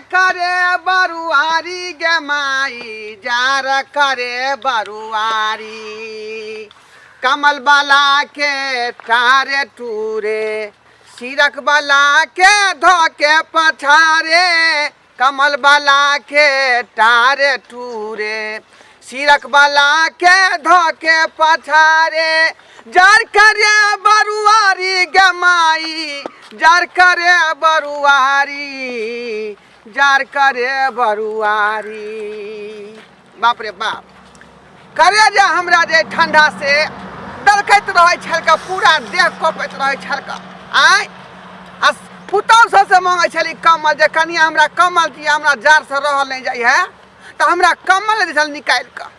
करे बरुआरी गे माई, जार करे बरुआरी। कमल बाला के टारे टूरे, सिरक बाला के धो के पछारे। कमल बाला के टारे टूरे, सिरक बाला के धो के पछारे। जार करे बरुआरी गे माई, जार करे बरुआरी, जार करे बरुआरी। बाप रे बाप, करे जे हमरा जे ठंडा से दलकैत रहै छलका, पूरा देह कँपैत रहै छलका। आँय, आ पुतहु सबसँ माँगै छली कम्बल, जे कनिया हमरा कम्बल दिअ, हमरा जाड़सँ रहल नहि जाइ है, तऽ हमरा कम्बल दै छल निकालि कऽ।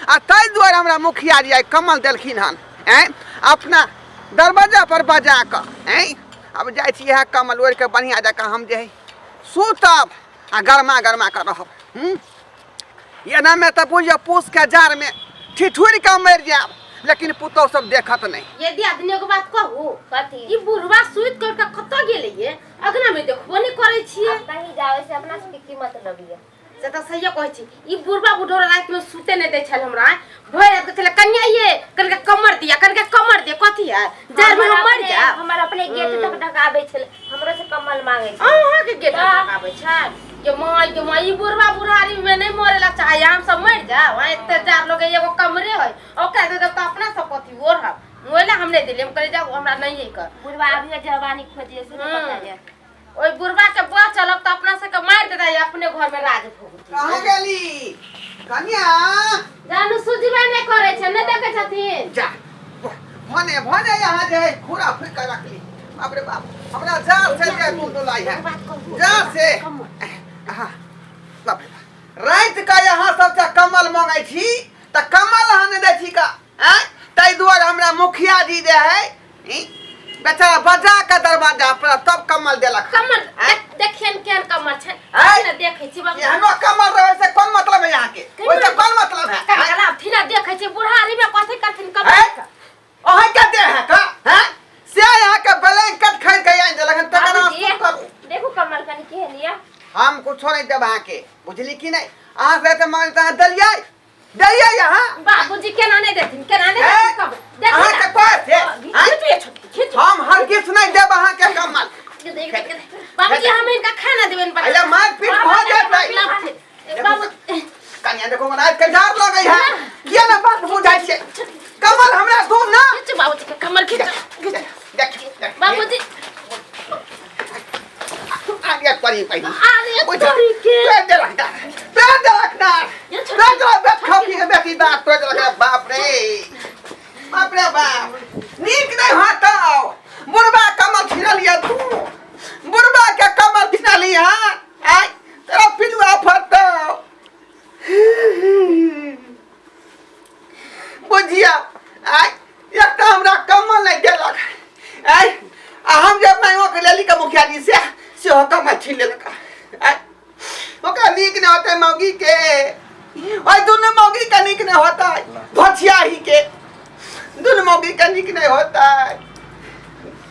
आ ताहि दुआरे हमरा मुखिया जी आइ कम्बल देलखिन हन, आँय, अपना दरवाजा पर बजा कऽ। आँय, आब जाइ छी इएह कम्बल ओढ़ि कऽ बढ़िआँ जकाँ हम जे है सुतब आ गरमा गरमा कऽ रहब। हूँ, एनामे तऽ बुझियौ पूसके जाड़मे ठिठुरि कऽ मरि जायब, लेकिन पुतहु सब देखत नहि। ये दियादनी, एगो बात कहू? कथी? ई बुढ़वा सुति कर के कतऽ गेलै ये? अगना में देखबो नहि करै छियै। आब कहीं जावे से अपना सबके की मतलब ये? से तऽ सहिए कहै छी। ई बुढ़वा बुढ़ौरा राति में सुते नहि दै छल हमरा। भरि राति कहै छलै, कनिया ये, कनिका कमर दिया, कनिका कमर दिया। कथी है, जाड़ में हम मरि जायब? हमर अपने गेट तक ढकाबै छलै, हमरो से कम्बल मांगे छै। अहाँ के गेट तक आबै छै? ये माँ, ये माँ, ई बुढ़वा बुढ़ारी में नहीं मरे ला चाहे, हम सब मर जाओ। वहाँ एते जार लोग एगो कमरे है, ओकरा दे देब तऽ अपना सब कथी ओढ़ब? ओहिला हम नहीं दिलियै, हम कहलियै जाउ, हमरा नहीं है कर। बुढ़वा अभी जवानी खोजे से नहीं पता है। ओहि बुढ़वा के बह चलब तऽ अपना सबके मारि देतै, अपने घर में राज भोगतै। कहाँ गेली कनिया? जानू सुझबे नहि करै छै, नहि देखै छथिन। जा भने भने यहाँ जे है खुरा फुक के रखली। बाप रे बाप, हमरा जार से जे दूध लाई है जार से। हाँ, बाप रे बाप, राति का यहाँ सब से कमल मांगै छी तऽ कमल अहाँ नहि दै छी का? आँय, ताहि दुआरे हमरा मुखिया जी जे है ई बेचारा बजा के दरवाजा पर तब कमल देलक। कमल आँय? देखियन केहन कमल छै। आँय? ने देखै छी बाबू। एहनो कमल रहे से कोन मतलब है यहाँ के? ओहिसे कोन मतलब है? आँय? कमल थिना देखै छी, बुढ़ारी में कथी करथिन कमल? आँय? अहाँ के दे है का? हैं से यहाँ के ब्लैंकेट खरीद के आनि देलक हन, तकर बाबूजी, अहाँ करू। देखू कमल कनी केहन ये। हम कुछो नहीं देब अहाँ के, बुझली कि नहीं? अहाँ से तऽ मांगल तऽ अहाँ देलियै, देलियै अहाँ। बाबूजी केना नहि देथिन, केना नहि हैं? देथिन कमल? देखू अहाँ ने। के कहै छै, हैं? खींचू ये छोटकी, खींचू। हम हरगिज नहीं देब अहाँ के कमल। देख, देख, देख। बाबूजी, हम इनका खाना देबनि बना। अरे मार पीट भऽ जेतै। बाबू कनिया देखो, हमरा आज कजार लगै है, किया ना बात बुझाइ छै? कमल हमरा दू ना। खींचू बाबूजी के कमल, खींचू। देख देख। बाबूजी। आगे पड़ी पड़ी। अरे तोरी के पेट देलक ना, पेट देलक ना, ये छोटी- पेट देलक, बेट खाओ की बेटी दाँत तोड़ि देलक। रे बाप रे बाप रे बाप, नीक नहि होतौ। बुढ़बा कमल छिनलियै तू, बुढ़बा के कमल छिनलियै। आइ तोरा पिलुआ फटतौ, बुझिया। आइ एकटा हमरा कमल नहि देलक। आइ आ हम जे मांगो के लेली के मुखिया जी से, सेहो कमल छीन लेलक। आइ ओकरा नीक नहि होतै मौगी के, ओहि दुनू मौगी के नीक नहि होतै, धोछिया ही के दुनू मौगी के नीक नहि होतै।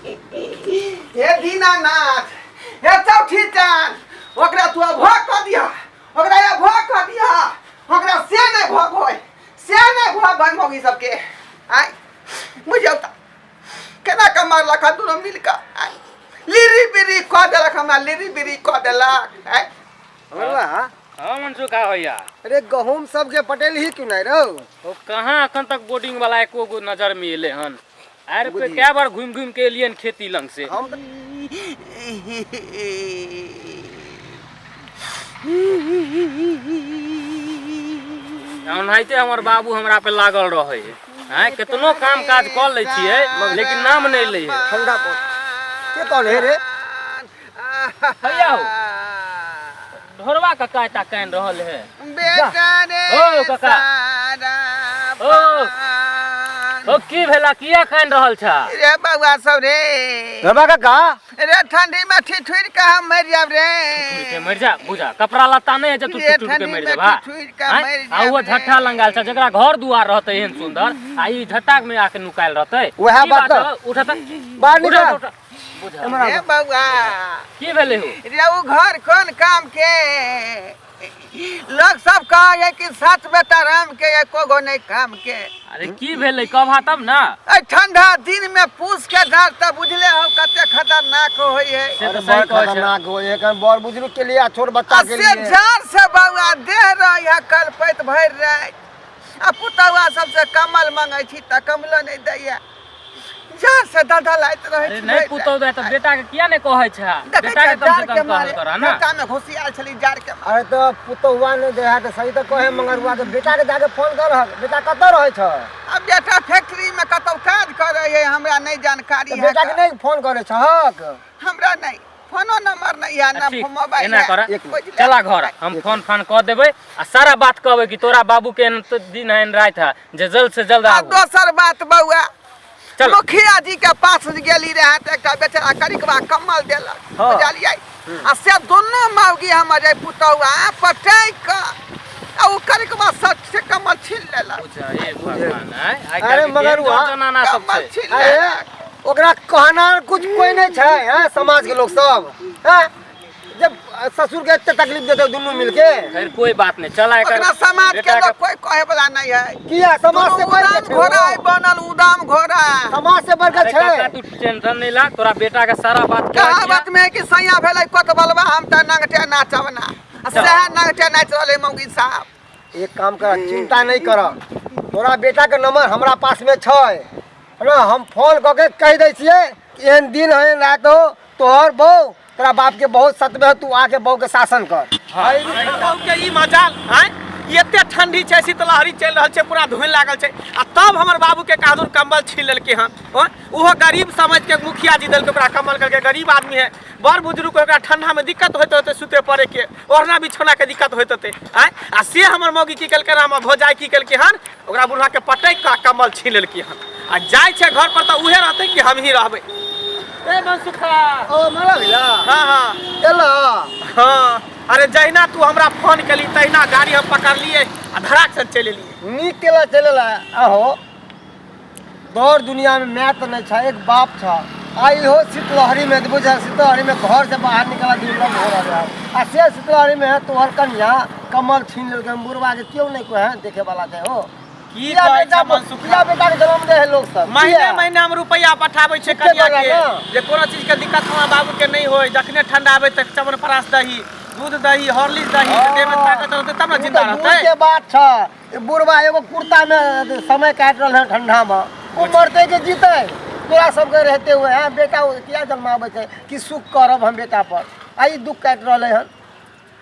हे दीनानाथ, हे चौठी चाँद, ओकरा तू अभोग कऽ दिया, ओकरा अभोग कऽ दिया। ओकरा से नहि भोग होय, से नहि भोग होय मौगी सबके। आइ बुझियौ तऽ केना कऽ मारलक हन दुनू मिल कऽ। आइ लिरी बिरी कऽ देलक हमरा, लिरी बिरी कऽ देलक। आइ बरुआ। हाँ मनसुख का भैया। अरे गहूम सबके पटेलही क्यों नहीं रहो? ओ कहाँ अखन तक बोर्डिंग वाला एको गो नजर में एले हन। आर पे कए बार घूम घूम के एलियन खेती लंग से। हम ओनाहिते हमर बाबू हमरा पे लागल रहे है। आँय, केतनो काम काज कऽ लै छियै लेकिन नाम नहि लै है। ठंडा बहुत के कौन है रे? भैया हो, ढोरवा काका एता कानि रहल है। बेटा रे। ओ काका। सारा ओ। पान। ओ की भेला, किया कानि रहल छा? रे बउआ सब रे। बाबा काका। रे ठंडी में ठिठुर के हम मर जाब रे। ठिठुर के मर जा, बुझा कपड़ा लत्ता नहीं है जे तू रे ठिठुर के ठंडी मर में जेबा। ठिठुर के आँय? मर आ वो जाब रे। झट्ठा लंगाल छ, जकरा घर दुआर रहते एहन सुंदर, आ ई झट्टा में आके नुकायल रहते। वएह की बात हौ? उठ त। बाहर उठ, निकल। उठ, उठ। एम्हर ए आबऽ। बौआ की भेलै हो रे उ घर कोन काम के लोग सब कहे कि सात बेटा राम के एको गो नहीं काम के अरे की भेलै कहबा तब ना ए ठंडा दिन में पूस के धार तऽ बुझले हो कते खतरनाक होइ है से अरे तऽ सही बड़ कहै छै खतरनाक हो एक बड़ बुजुर्ग के लिए आ छोट बच्चा आ के से लिए जाड़ से बौआ देह रही है कलपैत भरि राति आ पुतौआ सबसे कमल मंगै छी तऽ कमलो नहि दैया जाड़ से दधलाइत रहै अरे छी नहीं भरि पुतौ दे तऽ बेटा के किया नहीं कहै छै देखै बेटा के छियै कम से जाड़ के कम कहल मारे करह ना खेता में घुसियाल छली जाड़ के मारे। अरे तऽ पुतौआ नहि दे है तऽ सही तऽ कहे मंगरुआ के बेटा के जाके फोन कर बेटा कतऽ रहै छ अब बेटा फैक्ट्री में कतौ काज करे है हमरा नहीं जानकारी तऽ है बेटा के नहीं फोन करे छहक हमरा नहीं फोनो नंबर नहीं है ना ठीक, मोबाइल एना है कर एक मिनट। बुझले? चला घर हम फोन फान कऽ देबै आ सारा बात कहबै कि तोरा बाबू के एहन तऽ दिन एहन राति है जे जल्द से जल्द आ आबू दोसर बात बौआ चल। मुखिया जी के पास गेली रहे तऽ एकटा बेचारा करिकबा कम्बल देलक हाँ। बुझलियै आ से दुनू मौगी हमर जे पुतौआ पटैक कऽ आ ओ करिकबा सच से कम्बल छीन लेलक बुझा, हे भगवान, आय, आइ अरे काल्हि के मगर केहन वहाँ- जमाना सब कम्बल छै छीन अरे लेलक ओकरा कहना कुछ कोई नहीं छै हैं समाज के लोग सब हैं जब ससुर के एते तकलीफ देते दुनू मिलके खैर कोई बात नहीं चल आइ ओकरा समाज के बेटा लोग कोई कहे वाला नहीं है किया समाज से दुनू बढ़ के उदाम छै घोड़ा है ओ। बनल उदाम घोड़ा समाज से बढ़ के अरे छै काका तू टेंशन नहीं ला तोरा बेटा के सारा बात कह कहावत में कि सैया भेलै कोतबलबा हम तऽ नंगटे नाचब ना आ सएह नंगटे नाचि रहलै मौगी साहब एक काम कर चिंता नहीं कर तोरा बेटा के नंबर हमरा पास में छै है ना हम फोन कऽ के कहि दै छियै कि एहन दिन है रात हो तोहर बहू तोरा बाप के बहुत सतबे है तू आके बहू के शासन कर बहू के ई मजाल आँय ई एते ठंडी छै शीतलहरी चलि रहल छै पूरा धुन लागल छै आ तब हमर बाबू के कादुन कंबल छीन लेलकै हन आँय ओहो गरीब समझ के मुखिया जी देलकै ओकरा कंबल कहलकै गरीब आदमी है बड़ बुजुर्ग के ओकरा ठंडा में दिक्कत होइत होते सुते पड़े के ओढ़ना बिछौना के दिक्कत होइत होते आँय आ से हमर मौगी की केलकै हमर भौजाई की केलकै हन ओकरा बुढ़ा के पटकि कऽ कंबल छीन लेलकै हन आ जाइ छै घर पर तऽ उहे रहतै कि हमही रहबै ए मनसुखा ओ मला भैया हाँ हाँ एला हाँ अरे जहिना तू हमरा फोन केली तहिना गाड़ी हम पकड़लिए आ धड़ाक से चलि एलिए नीक केला चलेला आहो दौड़ दुनिया में माय तऽ नहि छै एक बाप छ आ इहो शीतलहरी में बुझ शीतलहरी में घर से बाहर निकला दुर्लभ हो रहल है आ से शीतलहरी में तोहर कनिया कमल छीन लेलकै बुढ़वा के केओ नहीं कोई है देखे वाला छै हो की किया कहै बेटा छै मनसुखा किया बेटा के जन्म दे है लोग सब महीने किया? महीने हम रुपया पठाबै छै ठीके कनिया बोला के ना। जे कोनो चीज के दिक्कत हमरा बाबू के नहीं होय जखने ठंडा आबै तऽ च्यवनप्राश दही दूध दही हॉर्लिक्स दही तऽ देह में ताकत रहतै तब ने उ जिंदा तऽ दूर रहतै के बात छ ई बुढ़वा एगो कुर्ता में समय काटि रहल है ठंडा में ओ मरते के जीते तोरा सबके रहते हुए हैं बेटा ओ किया जन्माबै छै कि सुख करब हम बेटा पर आ ई दुख काटि रहले हन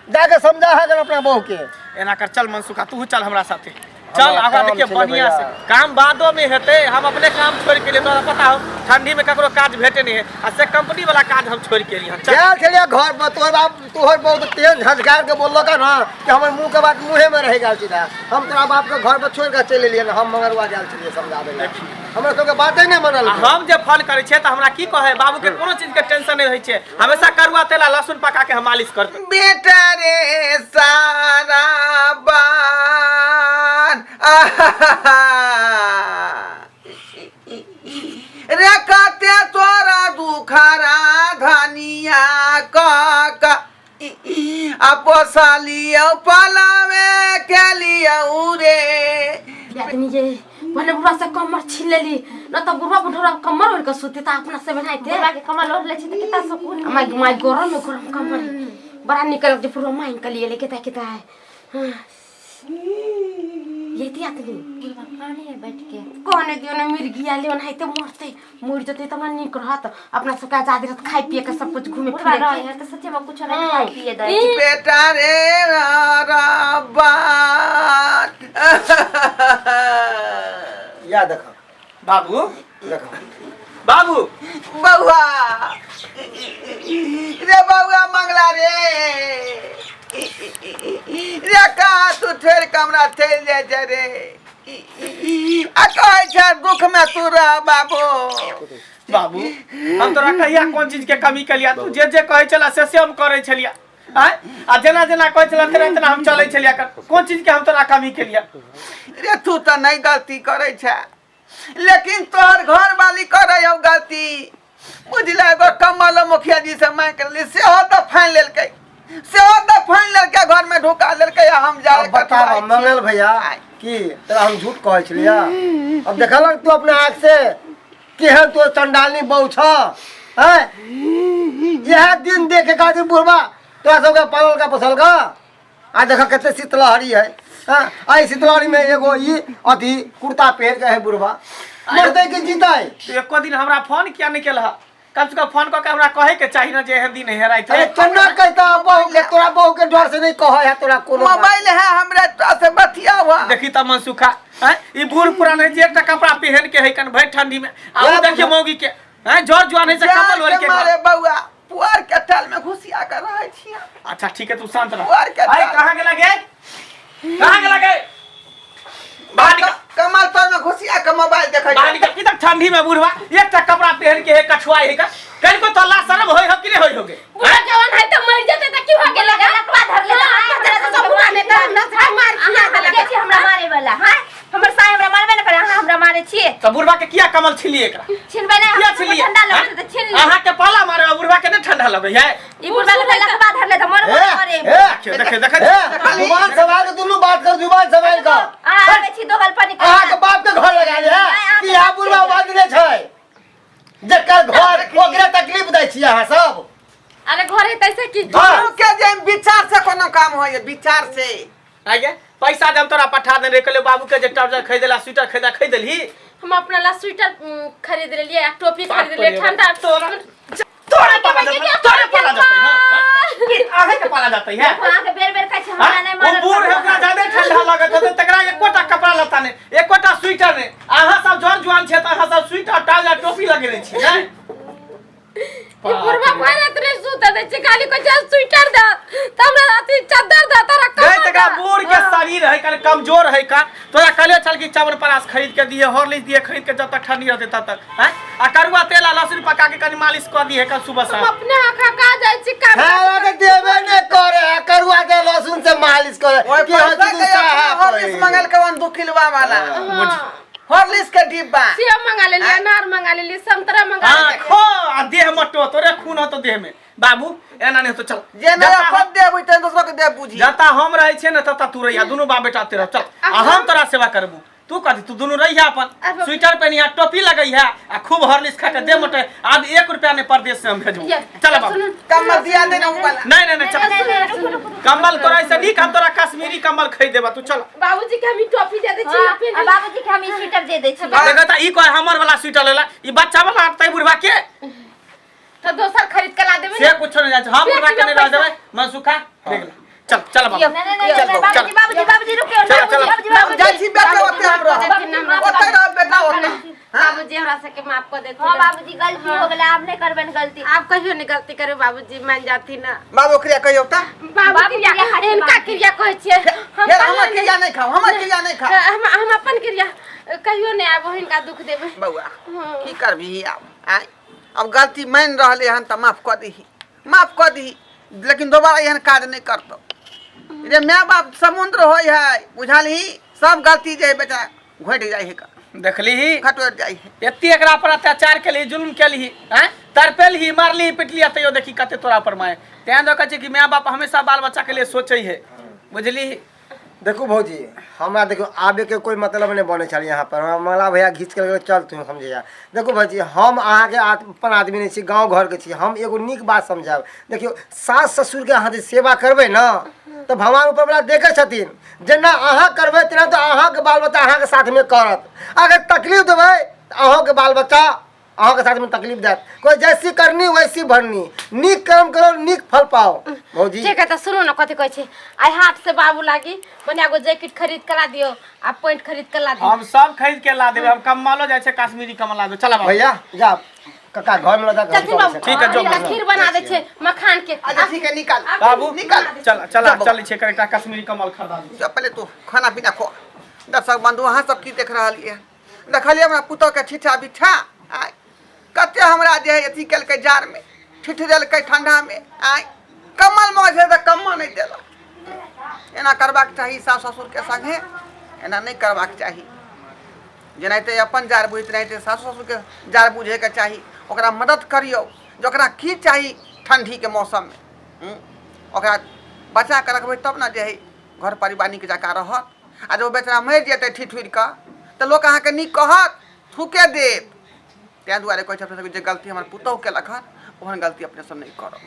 जाके समझा है अपना बहू के एना कर चल मनसुखा तू चल हमरा साथे चल हमरा आगा काम देखिए छलै बढ़िया भैया। से काम बादो में हेतै हम अपने काम छोड़ के लिए तोरा पता हो ठंडी में ककरो काज भेटे नहीं है आ से कंपनी वाला काज हम छोड़ के लिए चल गेल छलियै घर पर तोहर बाप तोहर बहुत तेज झंझकार के बोललक ना कि हमर मुंह के बात मुँहे में रह गेल सीधा हम तोरा बाप के घर पर छोड़ के चलि एलियै हम मंगरुआ गेल छलियै समझाबै लए हमरा सबके बाते नहि मनल आ हम जे फोन करै छियै तऽ हमरा की कहै बाबू के कोनो चीज के टेंशन नहि रहै छै हमेशा करुआ तेल आ लहसुन पका के हम मालिश करबै बेटा रे सारा बान आहा। रे कते तोरा दुखारा धनिया क क आ पोसलियौ पलावे के लियौ रे आदमी जे भने बुढ़वा से कमर छीन लेली न त बुढ़वा बुढ़वा कमर ओढ़ के सुते त अपना से बनाइते बुढ़वा के कमर ओढ़ ले छै त कितना सुकून माय माय गरम में गरम कमर बड़ा निकल जे बुढ़वा मांग के लिए लेके ता किता है हाँ। ये थी आदमी बुढ़वा काने है बैठ के कहने दियो ना मिर्गिया ले ओनाहिते मरते मर जते तब ना नीक रहत अपना सबके आजादी रहत खाए पिए के सब कुछ घूमे बुढ़वा फिरे रहे के है त सच्चे में कुछ नहीं खाए पिए दे ई, बेटा रे रब्बा या देख बाबू देख बाबू बउआ रे बउआ मंगला रे रे कहाँ तू ठेर कमरा चलि जाइ छै रे आ कहै छै दुख में तू रह बाबू बाबू हम तोरा कहिया कोन चीज के कमी केलिया तू जे जे कहै छला से से हम करै छलिया आँय आ जेना जेना कहै छला तेना तेना हम चलै छलिया कोन चीज के हम तोरा कमी केलिया रे तू तऽ नहि गलती करै छै लेकिन तोहर घर वाली करै हौ गलती बुझला एगो कमल मुखिया जी से मांग कर ली, सेहो तऽ फाइन लेलकै, सेहो तऽ फाइन लेलकै, घर में ढुका लेलकै आ हम जा अब बताब मंगल भैया कि तोरा हम झूठ कहै छलियै? अब देखलक तू अपना आँख से केहन तो चंडालनी बहु छ हैं? इएह दिन देखे खातिर बुढ़बा तोरा सबके पालल का पोसल का। आ देख कते शीतलहरी है। हाँ, आ शीतलहरी में एगो ई अथी कुर्ता पहिर के है बुढ़बा, मरतै कि जीतै? तू एको दिन हमरा फोन किया नहीं केलह? कम से कम फोन कऽ के हमरा कहे के चाही ना जे एहन दिन है राति। अरे चन्ना कहता बहू के, तोरा बहू के डर से नहीं कहे है तोरा कोनो बात। मोबाइल है हमरा तोरा से बतिया हुआ। देखी त मनसुखा हैं, ई बूढ़ पुरान है जे एकटा कपड़ा पहन के है कन भरि ठंडी में, आ उ देखिए मौगी के हैं जोर जुआन है से कम्बल ओढ़ जान के के मारे बउआ पुआर के टाल में घुसिया कर रहै छियै। अच्छा ठीक है, तू शांत रह। पुआर के अरे टाल। कहाँ गेला गे? कहाँ गेला गे? बाहर निकल। कमल तर में घुसिया के मोबाइल देखै बाहर निकल। की तक ठंडी में बुढ़वा एकटा कपड़ा पहन के है कछुआ है का कनको तो अल्लाह शर्म होय हो कि नहीं होय होगे? बुढ़ा जवान है त मर जेतै त की भ गेलै? लकवा धर ले। हाँ, सब बुढ़ा ने त हमरा से मार खिया अहाँ देलक। के छी हमरा मारे वाला? हां, हमर साय हमरा मारबे न करे, अहाँ हमरा मारे छियै। त बुढ़वा के किया कमल छिलिए एकरा? छिनबै नै। किया हमरा छिलिए? ठंडा लगै त छिन ली। अहाँ के पाला मारे, बुढ़वा के नहीं ठंडा लगै है? ई बुढ़वा के लकवा धर ले त मरबो ए, करे। ए, देखियो देखियो देखियो। ए, जुबान संभाल के दुनू बात कर, जुबान संभाल के। अहाँ आबै छी दोगल पानी। अहाँ के बाप के घर लगा दे अहाँ कि यहाँ बुढ़वा बांधने छै, जकर घर ओकरे तकलीफ दै छियै अहाँ सब। अरे घरे तैसे की हाँ। के जे विचार से कोनो काम होय, विचार से। आगे पैसा जब तोरा पठा देने रहे, कहलियो बाबू के जे ट्राउजर खरीदेला स्वेटर खरीदा खरीदलही? हम अपना ला स्वेटर खरीद लेलिए आ टोपी बाप खरीद लेलिए रे। ठंडा। तोरा तोरे पाला जातै, तोरे पाला जातै। हां, अहे के पाला जातै है। अहाँ के बेर बेर कहै छी हमरा हाँ? नहि ओ मारब। बूढ़ है, ओकरा ज्यादा ठंडा लागत होतै, तकरा एकोटा कपड़ा लत्ता नहि, एकोटा स्वेटर नहि। अहाँ सब जर जुआन छै तऽ अहाँ सब स्वेटर ट्राउजर टोपी लगेने छी नहि? ई बुढ़वा भरि राति नहि सुतऽ दै छै, खाली कहै छै स्वेटर दे त हमरा अथी चद्दर दे तोरा गई कम्बल तकरा दे। बूढ़ के शरीर है कन कमजोर है का। तोरा कहले छल कि च्यवनप्राश खरीद के दिए, हॉर्लिक्स दिए खरीद के, जब तक ठंडी रहते तब तक हैं, आ करुआ तेल आ लहसुन पका के कनी मालिश कर दिए कल सुबह हम शाम। अपने आँखा का जाइ छी काम। खाना के देबे ने करे आ करुआ के लहसुन से मालिश करे ओए कि हर पैसा चीज के सहा अपना हॉर्लिक्स पड़े। मंगल के वन 2 किलवा वाला हॉर्लिक्स के डिब्बा सेब मंगा लेलिए, अनार मंगा लेलिए, संतरा मंगा हाँ लेलिए। खो आ देह मटो, तोरे खून हो तो देह में। बाबू एना नहीं हो तो चल, जे नहीं जता अपन देब ते दोसरो के देब बुझी। जता हम रहै छियै ने तता तू रहिया, दुनू बाप बेटा तेरा चल, आ हम तोरा सेवा करबू। तू कथी तू दुनू रहिया अपन अब- स्वेटर पहनिया टोपी लगैहा आ खूब हॉर्लिक्स खा के दे मोटे। आब 1 रुपया नहीं परदेश से हम भेजबू। ये, चल बाबू। सुनू, कम्बल दिया देना उ वाला। नहीं नहीं नहीं चल। नहीं नहीं रुकू रुकू। कम्बल तोरा ऐसे नीक हम तोरा कश्मीरी कम्बल खरीद देबा, तू चल। बाबूजी के हम ई टोपी दे दै छी। हाँ, पेन आ बाबूजी के हम ई स्वेटर दे दै छी। देखो त ई कह हमर वाला स्वेटर लेला, ई बच्चा वाला तै बुढ़वा के तो दोसर खरीद के ला देबै से कुछो नहीं जाय छै, हम से बुढ़वा के नहीं रह पैसा। देबै। मनसुखा देख ले, चल चल बाबू। नहीं नहीं नहीं चल नहीं, बाबू, चल। बाबूजी बाबूजी बाबूजी रुकियो। चलो, चलो। बाबूजी बाबूजी जाइ छी बेटा, ओते हम रहब, ओते रहब बेटा ओते। बाबूजी हमरा सबके माफ कर देथिन। हाँ बाबूजी गलती हो गेलै, आब नहि करबनि गलती। आप कहियो नहीं गलती करे बाबूजी, मान जाती ना। बाबू क्रिया कहियो त बाबू बाबू क्रिया क्रिया खाइ छै, इनका बाबू। क्रिया कहै छियै हम। फेर कहियो हमर नहि- क्रिया नहीं खाओ, हमर क्रिया नहीं खाओ। हम अपन क्रिया कहियो नहीं आब हिनका दुख देबै। बौआ हाँ। की करबही आब? आँय अब गलती मान रहले हन तऽ माफ कऽ दीही, माफ कऽ दीही, लेकिन दोबारा एहन काज नहीं करतौ रे। माय बाप समुद्र होइ है बुझलही, सब गलती जे है बेटा घटि जाइ है, देखली ही घटि जाइ है। एते एकरा पर अत्याचार केलही, जुल्म केलही, हैं तड़पेलही, मारली पिटली, तैयो देखी कते तोरा पर माय। तें दऽ कहै छै कि माय बाप हमेशा बाल बच्चा के लिए सोचै है, बुझली? देखू भौजी, हमरा देखियौ आबे के कोई मतलब नहीं बनै छल यहाँ पर, हमरा मंगला भैया घीच के चल तू समझे जा। देखू भौजी, हम अहाँके अपन आदमी नहीं छी, गाँव घरके छी, हम एगो नीक बात समझायब। देखियौ सास ससुरके अहाँ जे सेवा करबै ने तऽ भगवान ऊपर वाला देखै छथिन, जेना अहाँ करबै तेना तऽ अहाँके बाल बच्चा अहाँके साथमे करत। अगर तकलीफ देबै तऽ अहूँके बाल बच्चा अहाँके साथमे तकलीफ देत। कोई जैसी करनी वैसी भरनी, नीक कर्म करो नीक फल पाओ भौजी। ठीक है तऽ सुनू ने कथी कहै छै, आइ हाट से बाबू लागी बने एगो जैकेट खरीद के ला दियौ आ पैंट खरीद के ला दियौ। हम सब खरीद के ला देबै, हम कम्बलो जाइ छै कश्मीरी कम्बल ला देबै। चल बाबू। भैया जा काका घर में लगा। चलथिन बाबू। ठीक है, जो। एकटा खीर बना दै छै मखान के। अच्छा ठीक है, निकाल बाबू निकाल। चल चल जा बाबू। चलै छै एकटा कश्मीरी कम्बल खरीदा दियौ। जा पहले तू खाना पीना खो। दर्शक बंधु अहाँ सब की देख रहल ये? देखलियै हमरा पुतोह के ठिठा बिठा आय कते हमरा जे है अथी केलकै, जाड़ में ठिठ देलकै, ठंडा में आय कम्बल मँगै छै तऽ कम्बल नहि देलक। एना करबाक चाही सास ससुरके संगे? एना नहि करबाक चाही। जेनाहिते अपन जाड़ बुझैत तेनाहिते सासु ससुरके जाड़ बुझैके चाही। ओकरा मदद करियौ जे ओकरा की चाही ठण्डीके मौसममे। ओकरा बचा कऽ रखबै तब ने जे हइ घर परिवार नीक जकाँ रहत। आ जब ओ बेचारा मरि जेतै ठिठुरि कऽ तऽ लोक अहाँके नीक कहत, थूके देत। ताहि दुआरे कहै छी अपने सबके जे गलती हमर पुतहु केलक हन ओहन गलती अपने सब नहि करब।